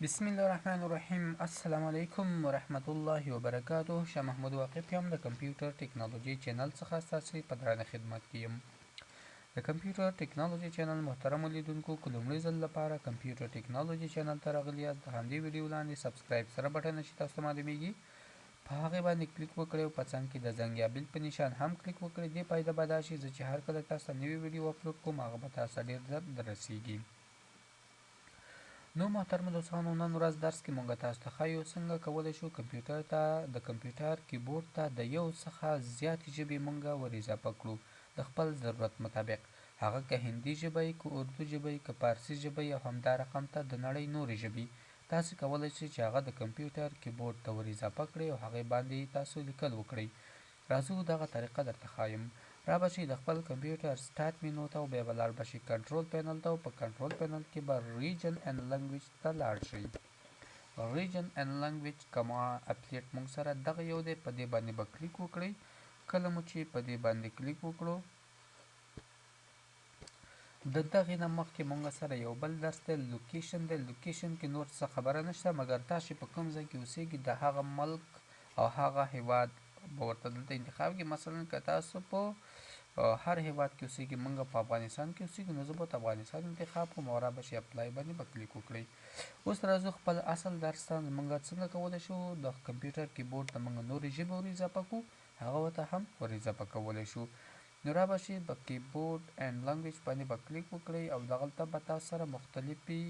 بسم الله الرحمن الرحیم. السلام علیکم ورحمت الله وبرکاته. شاه محمود واقف یم، د کمپیوټر ټکنالوژي چینل څخه ستاسو په درانه خدمت کې یم. د کمپیوټر ټکنالوژي چینل محترمو لیدونکو، که لومړي ځل لپاره کمپیوټر ټکنالوژي چینل ته راغلي یاست، د همدې ویډیو لاندې subscribe سره بټن چې تاسو ته معلومیږي، په هغې باندې کلیک وکړئ او په څنګ کې د زنګ یا bell په نشان هم کلیک وکړئ. دې فایده به دا شي زه چې هر کله تاسو ته نوې ویډیو اپلوډ کوم، هغه به تاسو ته ډېر زر درسیږي. نو محترمو دوستانو، نن ورځ درس کې مونږ تاسو ته ښیو څنګه کولی شو کمپیوټر ته، د کمپیوټر کیبورډ ته د یو څخه زیاتې ژبې مونږ ور اضافه کړو د خپل ضرورت مطابق، هغه که هندي ژبه وي، که اردو ژبه وي، که فارسي ژبه وي او همدا رقم ته د نړۍ نورې ژبې. تاسو کولی شئ چې هغه د کمپیوټر کیبورډ ته ور اضافه کړئ او هغې باندې تاسو لیکل وکړئ. راځو دغه طریقه درته ښایم. را به شئ د خپل کمپیوټر start menu ته او بیا به لاړ به شئ control panel ته او په control panel کې به region and language ته لاړ شئ. region and language کما applet مونږ سره دغه یو دی، په دې باندې به کلیک وکړئ. کله مو چې په دې باندې کلیک وکړو، د دغې نه مخکې مونږ سره یو بل درس دی، location دی. location کې نور څه خبره نشته، مګر تاسو په کوم ځای کې اوسیږئ د هغه ملک او هغه هیواد به ورته دلته انتخاب کړئ. مثلا که تاسو په هر هیواد کې اوسیږئ، مونږ په افغانستان کې اوسیږو، نو زه به افغانستان انتخاب کوم او را به شي apply باندې به کلیک وکړئ. اوس راځو خپل اصل درس ته. مونږ څنګه کولی شو د کمپیوټر کیبورډ ته مونږ نورې ژبې ور اضافه کړو، هغه ورته هم ور اضافه کولی شو. نو را به شي په keyboard and language باندې به کلیک وکړئ او دغلته به تاسو سره مختلفې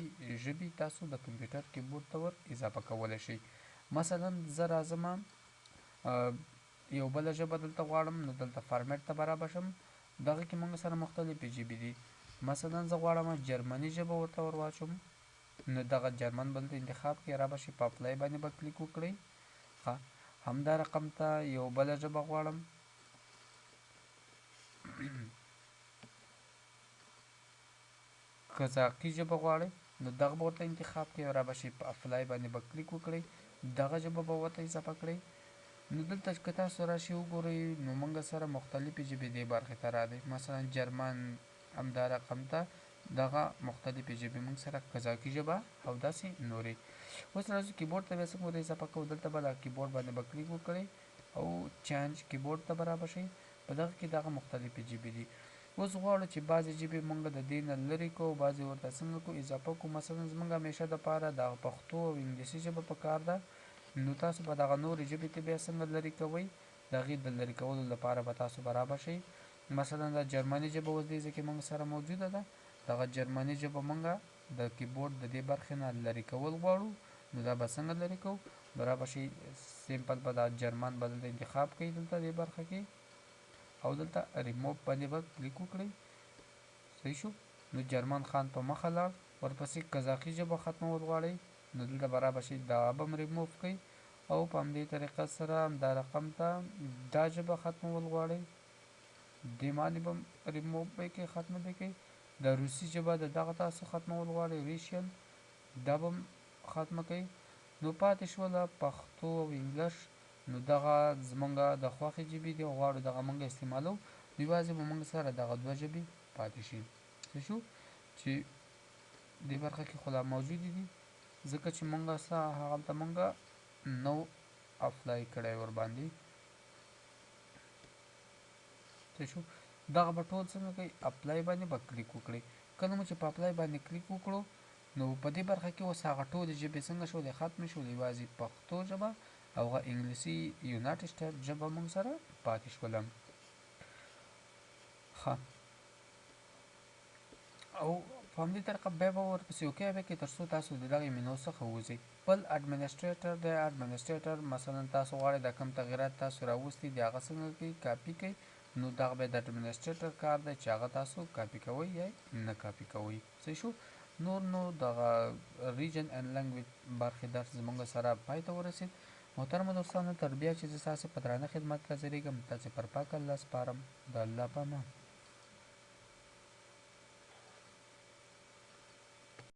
ژبې تاسو د کمپیوټر کیبورډ ته ور اضافه کولی شئ. مثلا زه راځم یو بله ژبه دلته غواړم، نو دلته فارمیټ ته به رابه شم. دغه کې مونږ سره مختلفې ژبې دي. مثلا زه غواړم جرمني ژبه ورته ور واچوم، نو دغه جرمن به دلته انتخاب کړئ، را به شي په apply باندې به کلیک وکړئ. ښه، همدا رقم ته یو بله ژبه غواړم، قزاقي ژبه غواړئ، نو دغه به ورته انتخاب کړئ او را به شئ په apply باندې به کلیک وکړئ، دغه ژبه به ورته اضافه کړئ. نو دلته که تاسو راشئ وګورئ، نو مونږ سره مختلفې ژبې دې برخې ته راغلي، مثلا جرمن، همدا رقم ته دغه مختلفې ژبې مونږ سره قزاقي ژبه او داسې نورې. اوس راځو کیبورډ ته بیا څنګه ور اضافه کوو. دلته به دا کیبورډ باندې به کلیک وکړئ او change keyboard ته به رابه شئ. په دغه کې دغه مختلفې ژبې دي. اوس غواړو چې بعضې ژبې مونږ د دې نه لرې کړو، بعضې ورته څنګه کړو اضافه کړو. مثلا زمونږ همیشه دپاره دغه پښتو او انګلیسي ژبه په کار ده، نو تاسو به دغه نورې ژبې ته بیا څنګه لرې کوئ؟ د هغې د لرې کولو لپاره به تاسو به رابه شئ. مثلا دا جرمني ژبه اوس دې ځای کې مونږ سره موجوده ده، دغه جرمني ژبه مونږ د کیبورډ د دې برخې نه لرې کول غواړو، نو دا به څنګه لرې کوو؟ نو را به شئ simple به دا جرمن به دلته انتخاب کړئ دلته دې برخه کې او دلته ریموو باندې به کلیک وکړئ. صحیح شو. نو جرمن خان په مخه لاړ. ورپسې قزاقي ژبه ختمول غواړئ، نو دلته به رابه شئ دا به هم ریموو کړئ او په همدې طریقه سره همدا رقم ته دا ژبه ختمول غواړئ، دې باندې به هم ریموو به یې کړئ، ختمه به یې کړئ. د روسي ژبه د دغه تاسو ختمول غواړئ، Russian، دا به هم ختمه کړئ. نو پاتې شوله پښتو او انګلش، نو دغه زمونږ د خوښې ژبې دي او غواړو دغه مونږ استعمالو، نو یوازې به مونږ سره دغه دوه ژبې پاتې شي. څه شو چې دې برخه کې خو لا موجودې دي، ځکه چې مونږ سره هغلته مونږ نو apply کړی ورباندې. څه شو دغه به ټول څنګه کوي؟ apply باندې به کلیک وکړئ. کله مو چې په apply باندې کلیک وکړو، نو په دې برخه کې اوس هغه ټولې ژبې څنګه شولې؟ ختمې شولې، یوازې پښتو ژبه او هغه انګلیسي United State ژبه مونږ سره پاتې شوله. ښه، او په همدې طریقه بیا به ورپسې okay به کې تر څو تاسو د دغې مینو څخه ووځئ. بل administrator دی. administrator مثلا تاسو غواړئ دا کوم تغیرات تاسو راوستي دي هغه څنګه کوي؟ کاپي کوي. نو دغه بیا د administrator کار دی چې هغه تاسو کاپي کوئ یا نه کاپي کوئ. صحیح شو. نور نو دغه region and language برخې درس زمونږ سره پای ته ورسېد. محترمو دوستانو، تر بیا چې زه ستاسو په درانه خدمت کې حاضرېږم، تاسې پر پاک الله سپارم. د الله په امان.